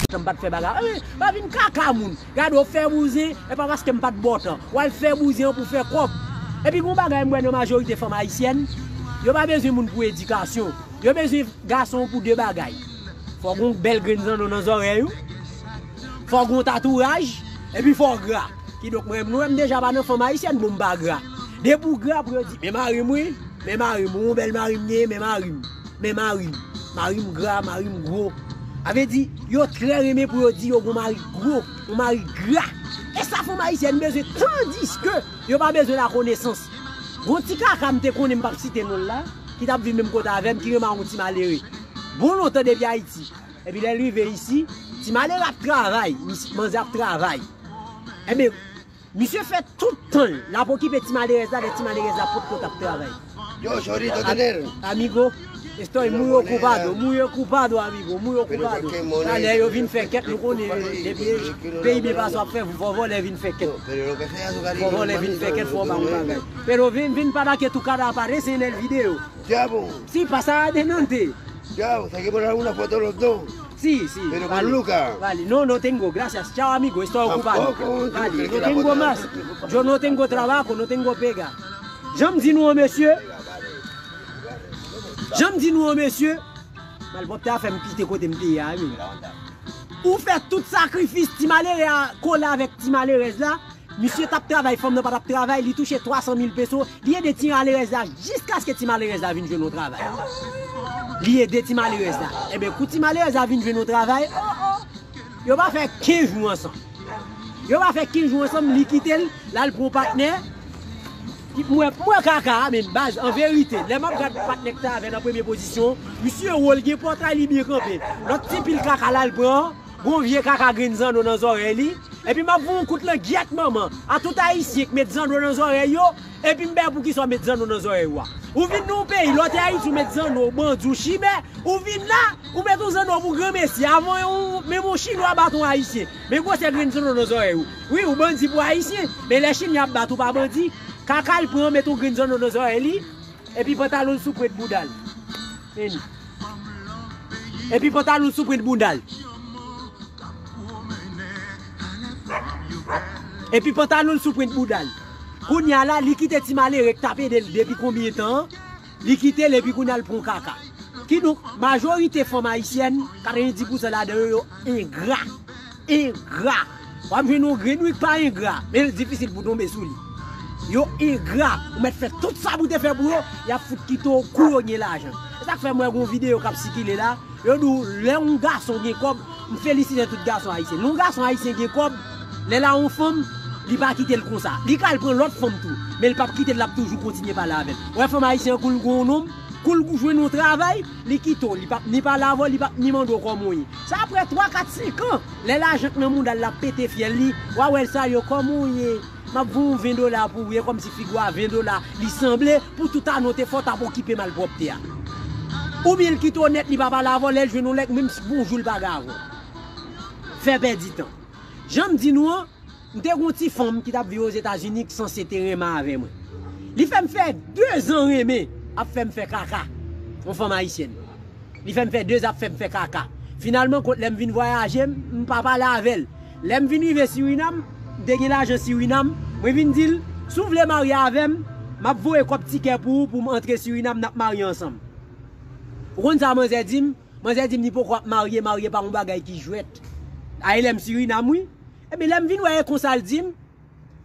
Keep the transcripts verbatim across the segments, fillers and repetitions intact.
tan, m pa t fè bagay. Eh, pa vin kaka moun. Gade w fè bouzen, e pa paske m pa t ba w tan. W al fè bouzen an pou fè kòb. Epi gon bagay m wè nan majorite fanm ayisyèn, yo pa bezwen moun pou edikasyon. Yo bezwen gason pou de bagay. Fò gon bèl grenn zanno nan zòrèy ou. Fò gon tatouaj. Epi fò gra. Kidonk mwen, mwen m deja pa nan fanm ayisyèn, bon m pa gra. Depi w gra pou yo di, men mari m wi, men mari m, yon bèl mari m genyen, men mari m, men mari m. Mari m gra, mari m gwo. Sa vle di, yo trè renmen pou yo di yo gon mari gwo, yon mari gra. E sa fanm ayisyèn bezwen, tandiske yo pa bezwen lakonesans. Gon ti kaka m te konnen, m p ap site non l la, ki t ap viv menm kote avè m, ki renmen ak yon ti malere. Bon lontan depi Ayiti. Epi lè l rive isi, ti malere ap travay, mis-, manzè ap travay. Enben, misye fè tout tan l, l ap okipe ti malerèz la, lè ti malerèz la potko t ap travay. Yo, Chorito, tener. Amigo, estoy muy ocupado, muy ocupado, amigo, muy ocupado. Talè yo vin fè kèt, nou konnen depi peyi Bebaso ap fè, fò vòlè vin fè kèt. Fò vòlè vin fè kèt, fò ba yon bagay. Pero vin, vin para que tu cara aparece en el video. Si, pasa adelante. Ya, saquemos una foto los dos. Sí, sí, pero con vale, Luca. Vale, no, no tengo, gracias. Chao, amigo, estoy ocupado. Tampoco, vale, no tengo más. Yo no tengo trabajo, no tengo pega. Jan m di nou an, mesye. Jan m di nou an, mesye. Malpwòpte a fè m kite kote m te ye a, wi. Ou fè tout sakrifis, ti malere a kole avèk ti malerèz la. Misye t ap travay, fanm nan pa t ap travay, li touche twa san mil peso, li ede ti malerèz la jiskaske ti malerèz la vin jwenn yon travay. Li ede ti malerèz la. Enben, kou ti malerèz la vin jwenn yon travay, oh, oh, yo pa fè kenz jou ansanm. Yo pa fè kenz jou ansanm, li kite l, l al pran yon patnè. M wè, m wè kaka a, men baz, an verite, lè m ap gad patnè k t avè l an premye pozisyon, misye wo l gen pòtay, li byen kanpe. Lòt ti pil kaka l al pran, gon vye kaka grenn zanno nan zòrèy li. Epi m ap voye yon kout langyèt manman a tout Ayisyen k met zanno nan zòrèy yo. Epi m bè poukisa w met zanno nan zòrèy ou a. Ou vin nan yon peyi, lè w te Ayiti, ou met zanno, ou bandi, ou chimè. Ou vin la, ou met yon zanno pou granmesi. Avan yon, menm yon chinwa bat yon Ayisyen. Men gwosè grenn zanno nan zòrèy ou. Wi, ou bandi pou Ayisyen. Men lè chinwa ap bat ou pa bandi. Kaka l pran, met yon grenn zanno nan zòrèy li. Epi pantalon l sou pwent bouda l. Vini. Epi pantalon l sou pwent bouda l. Epi pantalon l sou pwent bouda l. Kounye a la, li kite ti malere k t ap ede l depi konbyen tan an? Li kite l epi kounye a l pran kaka. Kidonk, majorite fanm ayisyèn, katrevendi pousan ladan yo, yo engra. Engra. W ap jwenn yon grenn wi k pa engra, men l difisil pou tonbe sou li. Yo engra. Ou mèt fè tout sa pou te fè pou yo, y ap fout kite w kou yo gen lajan. Se sa k fè m wè gon videyo k ap sikile la, yo di w lè yon gason gen kòb, m felisite tout gason ayisyen. Lè yon gason ayisyen gen kòb, lè l a yon fanm, li pa kite l konsa. Li ka al pran lòt fanm tou, men l p ap kite l, l ap toujou kontinye pale avè l. Ou wè fanm ayisyen an kou l gon yon nonm, kou l jwenn yon travay, li kite w, li p ap ni pale avè w, li p ap ni mande w kòman w ye. Se aprè twa, kat, senk an, lè lajan k nan mouda l, l ap pete fyèl li, w a wè l salye w, kòman w ye? M ap voye yon ven dola pou ou, e kòmsi figi w a ven dola, li sanble, pou tout ane w te fè, w t ap okipe malpwòpte a. Oubyen l kite w nèt, li pa pale avè w, lè l jwenn yon nèg, menm bonjou l pa gen avè w. Fè pèdi tan. Jan m di nou an, m te gon ti fanm ki t ap viv Ozetazini ki sanse te renmen avè mwen. Li fè m fè dezan renmen ap fè m fè kaka. Yon fanm ayisyèn. Li fè m fè dezan ap fè m fè kaka. Finalman, kot lè m vin vwayaje, m, m pa pale avè l. Lè m vin rive Sirinam, m te gen lajan Sirinam, mwen vin di l, si w vle marye avè m, m ap voye kòb tikè pou ou pou m antre Sirinam, n ap marye ansanm. Ou konn sa manzè di m? Manzè di m li poko ap marye, marye pa yon bagay ki jwèt. Ayè lè m Sirinam, wi. Ebyen, lè m vin wè e konsa l di m,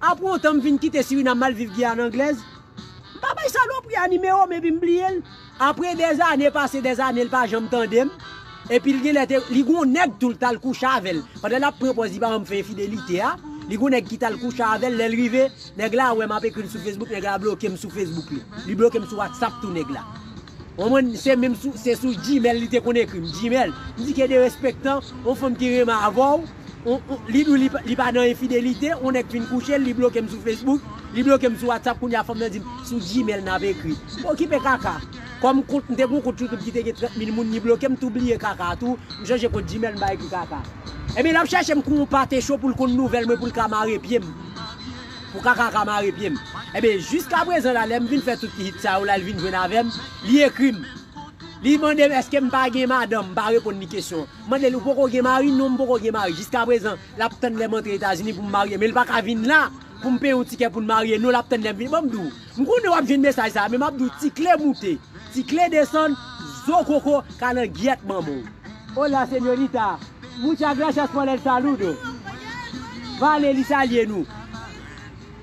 apre yon tan m vin kite Sirinam, m al viv Giyàn Anglèz. M pa bay salopri a nimewo m epi m bliye l. Apre dèzane pase dèzane, l pa janm tande m. Epi l genlè te, li gon nèg tou l t al kouche avè l. Pandan l ap pran pòz li pa janm fè enfidelite a, li gon nèg ki t al kouche avè l, lè l rive, nèg la wè m ap ekri l sou Facebook, nèg la bloke m sou Facebook li. Li bloke m sou WhatsApp tou, nèg la. Ou konprann, se menm sou, se sou Gmail li te konn ekri m, Gmail. M di ke derespektan, yon fanm ki renmen avè w, on, on, li di w li, pa- li pa nan enfidelite, yon nèg fin kouche l, li bloke m sou Facebook, li bloke m sou WhatsApp, kounye a fanm nan di m, sou Gmail n ap ekri. Okipe kaka. Kòm kont, m te gon kont YouTube ki te gen trant mil moun, li bloke m tou, bliye kaka tou, m chanje kont Gmail, m pa ekri kaka. Ebyen, l ap chèche m kou yon pate cho pou l konn nouvèl mwen, pou l ka mare pye m. Pou kaka ka mare pye m. Ebyen, jiskaprezan la, lè m vin fè tout hit sa yo la, l vin jwenn avè m, li ekri m. Li mande m èske m pa gen madanm, m pa reponn li kesyon. M mande l, ou poko gen mari? Non, m poko gen mari. Jiskaprezan, l ap tann lè m antre Etazini pou m marye. Men l pa ka vin la pou m peye yon tikè pou n marye. Non, l ap tann lè m vini. Ban m di w, m konnen w ap jwenn mesaj sa a, men m ap di w, ti kle moute, ti kle desann, zo koko ka nan gyèt manman w. Hola, señorita. Muchas gracias por el saludo. Vale, li salye nou.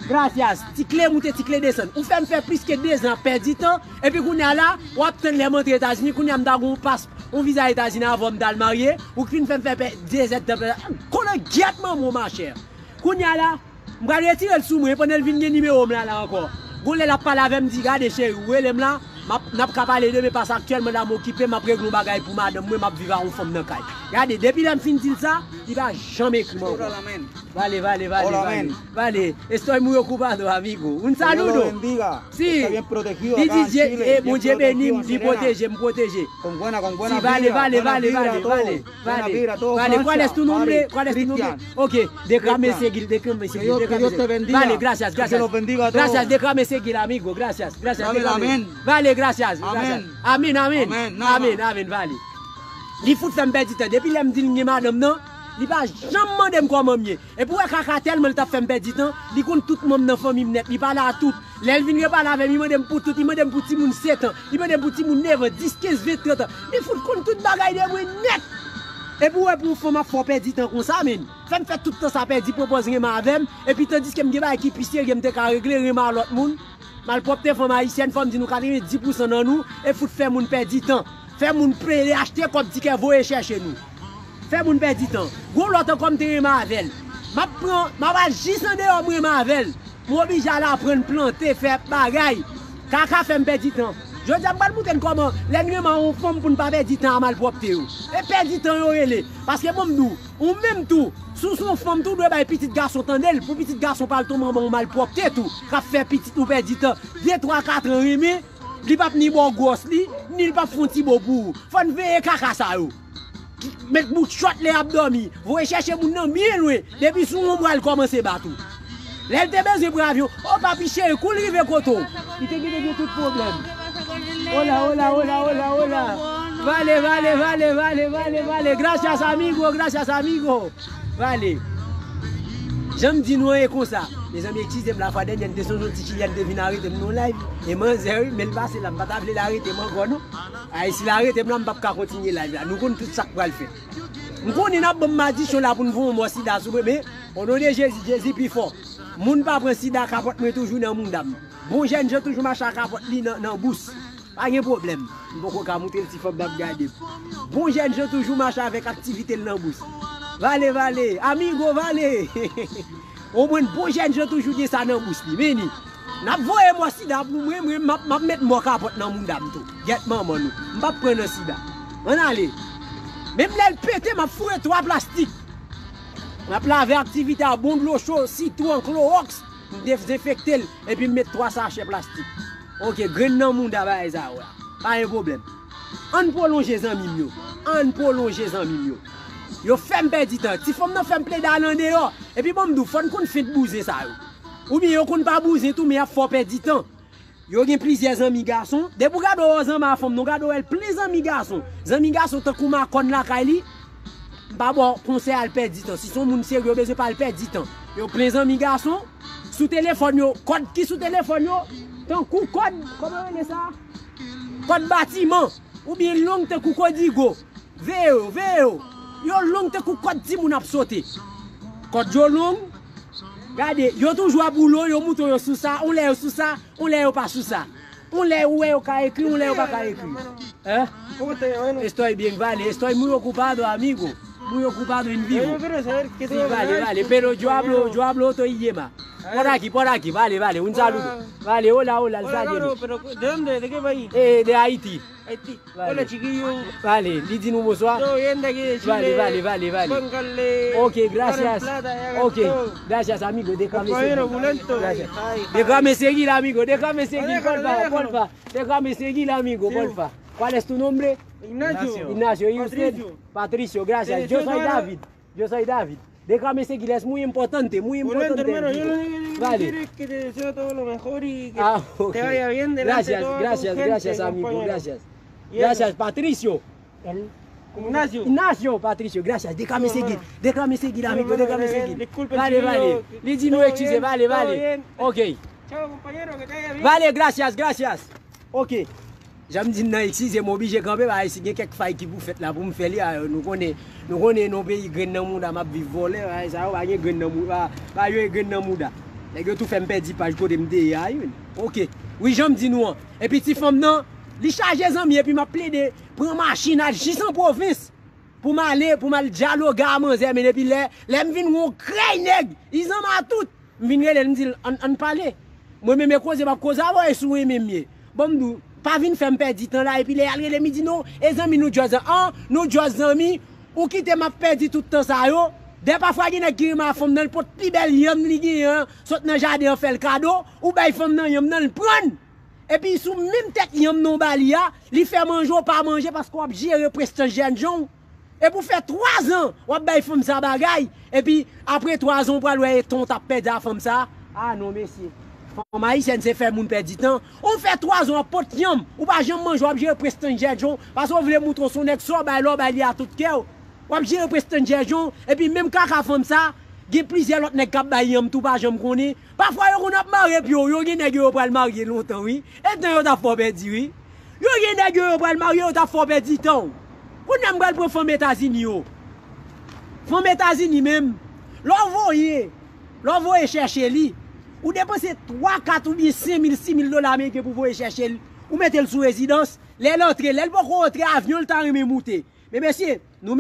Gracias. Ti kle moute, ti kle desann. Ou fè m fè plis ke dezan ap pèdi tan. Epi kounye a la, w ap tann lè m antre Etazini. Kounye a m ta gon pas, yon viza Etazini avan m t al marye. Ou fin fè m fè pè dezèdtan. Konnen gyèt manman w, machè. Kounye a la, m pral retire l sou mwen. Pandan l vin gen nimewo m la, la ankò. Gon lè l ap pale avè m, di, gade cheri, ou rele m la, m ap, n ap ka pale demen, paske aktyèlman la m okipe, m ap regle yon bagay pou madanm mwen, m ap viv a yon fanm nan kay. Gade, depi lè m fin di l sa, li pa janm ekri m ankò. Vale, vale, vale, vale. Vale, estoy muy ocupado, amigo. Un saludo. Si. Li di, Dye, eh, Bondye beni m, li pwoteje m, pwoteje. Si, vale, vale, vale, vale, vale. Vale, vale. ¿Cuál es tu nombre? ¿Cuál es tu nombre? Ok, déjame seguir, déjame seguir, déjame seguir. Vale, gracias, gracias. Gracias, déjame seguir, amigo. Gracias, gracias, déjame. Vale, gracias, gracias. Amèn, amèn. Amèn, amèn, vale. Li fout fè m pèdi tan. Depi lè m di l m gen madanm nan, li pa janm mande m kòman m ye. Epi w wè kaka tèlman li t ap fè m pèdi tan, li konn tout manm nan fanmi m nèt, li pale a tout. Lè l vin repale avè m, li mande m pou tout, li mande m pou timoun sèt an, li mande m pou timoun nèf an, dis, kenz, ven, trant an. Li fout konn tout bagay de mwen nèt. Epi w wè pou yon fanm ap fè w pèdi tan konsa, menn. Fè m fè tout tan sa pèdi, pran pòz renmen avè m, epi tandiske m gen bagay ki pi serye m te ka regle, renmen a lòt moun. Malpwòpte fanm ayisyèn, fò m di nou katrevenndis pousan nan nou, e fout fè moun pèdi tan. Fè moun peye achte kòb tikè voye chèche nou. Fè moun pèdi tan. Gon lòt ankò m te renmen avè l. M ap pran, m ap al jis andeyò m renmen avè l. M oblije al aprann plante, fè bagay. Kaka fè m pèdi tan. Jodi a m pral montre n kòman lè n renmen a yon fanm pou n pa pèdi tan a malpwòpte yo. E pèdi tan yo rele. Paske bon m di w, ou menm tou, si w se yon fanm tou, w dwe bay pitit gason tande l, pou pitit gason pa al tonbe anba yon malpwòpte tou, k ap fè pitit ou pèdi tan. De, twa, kat an renmen, li p ap ni ba w gwòs li, ni li p ap fè yon ti bo pou ou. Fò n veye kaka sa yo. Met bout chòt lè y ap dòmi. Voye chèche moun nan byen lwen. Depi sou wonm w al kòmanse bat ou. Lè l te bezwen pran avyon, o papi cheri, kou l rive kote w. Li te gentan gen tout pwoblèm. Hola, hola, hola, hola, hola. Vale, vale, vale, vale, vale, vale. Gracias, amigo, gracias, amigo. Vale. Jan m di nou an e konsa. Mezanmi, eskize m, lafwa dènyè m te sonje yon ti chilyen te vin arete m nan live. E manzè wi, men l pase la, m pa ta vle l arete m ankò non. Ay, si l arete m la, m p ap ka kontinye live la. Nou konn tout sa k pral fèt. M konnen n ap ban m madisyon la pou n voye yon mò sida sou mwen, men, o non de Jezi, Jezi pi fò. Moun pa pran sida, kapòt mwen toujou nan mouda m. Bon jènjan toujou mache ak kapòt li nan, nan bous. Pa gen pwoblèm. M poko ka montre l ti fanm n ap gade m. Bon jènjan toujou mache avèk aktivite l nan bous. Vale, vale, amigo, vale. Omwen bon jènjan toujou gen sa nan bous li. Vini. N ap voye mò sida pou mwen, mwen, m ap, m ap met mò kapòt nan mouda m tou. Gyèt manman nou. M p ap pran nan sida. Ann ale. Menm lè l pete, m ap foure twa plastik. M ap lave aktivite a bon dlo cho, sitwon, klowòks. M dezenfekte l, epi m met twa sachè plastik. Ok, grenn nan mouda bagay sa yo la. Pa gen pwoblèm. Ann pwolonje zanmi m yo. Ann pwolonje zanmi m yo. Yo fè m pèdi tan. Ti fanm nan fè m plede al andeyò. Epi bon m di w, fò n konn fent bouzen sa yo. Oubyen yo konn pa bouzen tou, men y ap fè w pèdi tan. Yo gen plizyè zanmi gason. Depi w gade w wè zanmi a fanm nan, w gade w wè l plen zanmi gason. Zanmi gason tankou makòn lakay li. M pa ba w konsèy al pèdi tan. Si se yon moun serye, w bezwen pa al pèdi tan. Yo plen zanmi gason. Sou telefòn yo, kòd ki sou telefòn yo, tankou kòd, kòman yo rele sa? Kòd batiman, oubyen long tankou kodigo. Veye yo, veye yo. Yo long tankou kòd timoun ap sote. Kòd yo long. Gade, yo toujou ap woule w, yo moutre w yo sou sa, yon lè yo sou sa, yon lè yo pa sou sa. Yon lè ou wè yo ka ekri, yon lè yo pa ka ekri. Hein? Estoy bien, vale. Estoy muy ocupado, amigo. Muy ocupado en vivo. Sí, vale, vale. Pero yo hablo, yo hablo otro idioma. Por aquí, por aquí. Vale, vale. Un saludo. Vale, hola, hola. Hola, cabro, pero ¿de dónde? ¿De qué país? Eh, de Haití. Haití. Vale. Hola, chiquillo. Vale, li di nou bonswa. Todo bien de aquí de Chile. Vale, vale, vale, vale. Pónganle. Ok, gracias. Plata, ya. Ok, gracias, amigo. Déjame seguir. Gracias. Déjame seguir, amigo. Déjame seguir, porfa, porfa. Déjame seguir, amigo, porfa. ¿Cuál es tu nombre? Ignacio. Ignacio, ¿y usted? Patricio. Patricio, gracias. Yo soy David. Yo soy David. Déjame seguir, es muy importante, muy importante. Vale. Ah, ok. Gracias, gracias, gracias, amigo, gracias. Gracias, Patricio. Ignacio. Ignacio, Patricio, gracias. Deja me seguir, deja me seguir, amigo, deja me seguir. Vale, vale. Li di nou eskize, vale, vale. Ok. Vale, gracias, gracias. Ok. Jan m di n nan, eskize m, oblije kanpe, paske si gen kèk fay ki pou fèt la pou m fè li, a, nou konnen, nou konnen nan peyi grenn nan mouda m ap viv vòlè, a, sa yo pa gen grenn nan mouda, pa, pa yo e grenn nan mouda. Nèg yo tou fè m pèdi paj kote m te ye a, wi. Ok. Wi, jan m di nou an. Epi ti fanm nan, li chaje zanmi, epi m ap plede pran machin al jis an pwovens pou m ale, pou m al dyaloge a manzè, men epi lè, lè m vin wè yon krèy nèg, li zanmi a tout. M vin rele l, m di l, ann, ann pale. Mwen menm e koze m ap koze avè w, e si w renmen m ye. Bon, m di w, pa vin fè m pèdi tan la, epi lè y al rele m, li di non, e zanmi nou just an, an, nou just zanmi, ou kite m ap pèdi tout tan sa yo. Dè pafwa gen nèg ki renmen a fanm nan, l pot pi bèl yanm li genyen an, sot nan jaden an fè l kado, ou bay fanm nan yanm nan, l pran l. Epi sou menm tèt yanm nan w ba li a, li fè manje w pa manje paske w ap jere prestij jènjan w. Epi w fè twa zan w ap bay fanm sa bagay, epi apre twa zan w pral wè e tan w t ap pèdi a fanm sa. A non, mesye. Fanm ayisyèn se fè moun pèdi tan. Ou fè twa zan w ap pot yanm, ou pa janm manje, w ap jere prestij jènjan w, paske w vle moutre w se yon nèg sa w bay lè w bay li a tout kè w. W ap jere prestij jènjan w, epi menm kaka fanm sa, gen plizyè lòt nèg k ap bay yanm tou, pa janm konnen. Pafwa yo konn ap mare pye w, yo gen nèg yo yo pral marye lontan, wi. E tan yo t ap fè w pèdi, wi. Yo gen nèg yo yo pral marye, yo t ap fè w pèdi tan w. Kounye a m pral pran fanm Etazini yo. Fanm Etazini menm, lè w voye, lè w voye chèche li, ou depanse twa, kat oubyen senk mil, sis mil dola ameriken pou voye chèche l. Ou mete l sou rezidans, lè l antre, lè l poko antre avyon, l ta renmen moute. Men mesye, nou